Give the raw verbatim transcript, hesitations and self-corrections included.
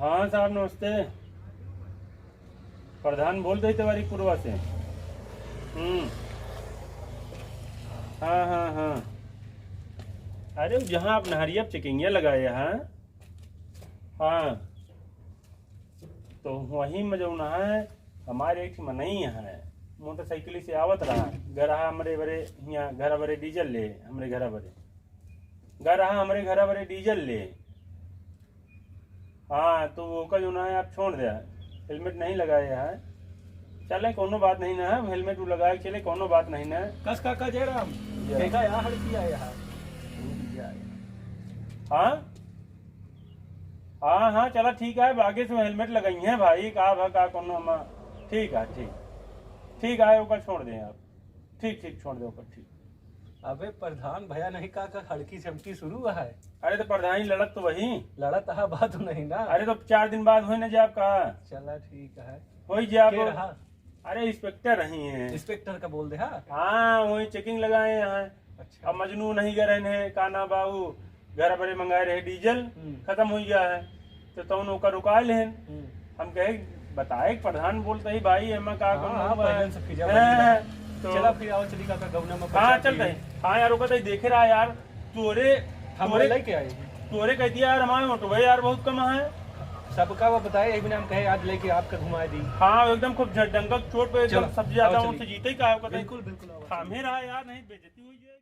हाँ साहब, नमस्ते। प्रधान बोल रही तिवारी पुरवा से। हम्म। हाँ, हाँ, हाँ। अरे, जहाँ आप नहरिया पे चेकिंगिया लगाए हैं, हाँ, तो वहीं में जौन है, हमारे एक मनई है, मोटरसाइकिल से आवत रहा, घर आ हमरे बरे, हियाँ घर बरे डीजल ले, हमरे घर बरे, घर आ हमरे घर बरे डीजल ले। हाँ, तो ओका जौन है, आप छोड़ दे, हेलमेट नहीं लगाए है, चले, कोनो बात नहीं ना है, हेलमेट वो लगाए के चले, कोनो बात नहीं ना है। कस काका जयराम, जय। देखा यार, हड़की आया है। हाँ? हाँ, हाँ, चला, ठीक है, आगे से हेलमेट लगाई है भाई, का भा, का कोनो हम, ठीक है, ठीक, ठीक है, ओका छोड़ दें आप, ठीक, ठीक, छोड़ दे ओका, ठीक। अबे प्रधान भैया नहीं का, का हड़की चमकी शुरू है। अरे तो प्रधान लड़त तो वही। लड़त हा बात नहीं ना। अरे तो चार दिन बाद होई ना जाब का। चला ठीक है। होई जाब। के रहा? अरे इंस्पेक्टर रही हैं। इंस्पेक्टर का बोल दे, हाँ। हाँ, वही चेकिंग लगाए हैं। अच्छा। अब मजनू नहीं गए रहे हैं, का ना बाबू, घर बरे मंगाए रहे डीजल, हम्म। खत्म हो गया है, तो तौन ओकर रुकाए लेहन। हम्म। हम कहे, बताए, प्रधान बोलते ही भाई, एमा का हाँ, कोनो हाँ, हुआ है? पहले से फिजा हैं, बनी है। तो चला फिर आओ, चली काका गौना में हाँ, पहुंचा चल के। रहे। हाँ यार, ओकर तो देखे रहा यार, तोरे, हम तोरे, लेके आए। तोरे कह दिया यार, हमारे ऑटो भाई यार बहुत कम है। सबका वो बताए, एक बिना हम कहे आज लेके आपका घुमा दी। हाँ, एकदम खूब झ-, डंका चोट पे एकदम चलो, सब ज्यादा आओ उनसे चलिए। जीते ही का है, ओकर तो बिल्कुल, बिल्कुल, आओ। थामे रहा यार, नहीं बेइज्जती हुई है।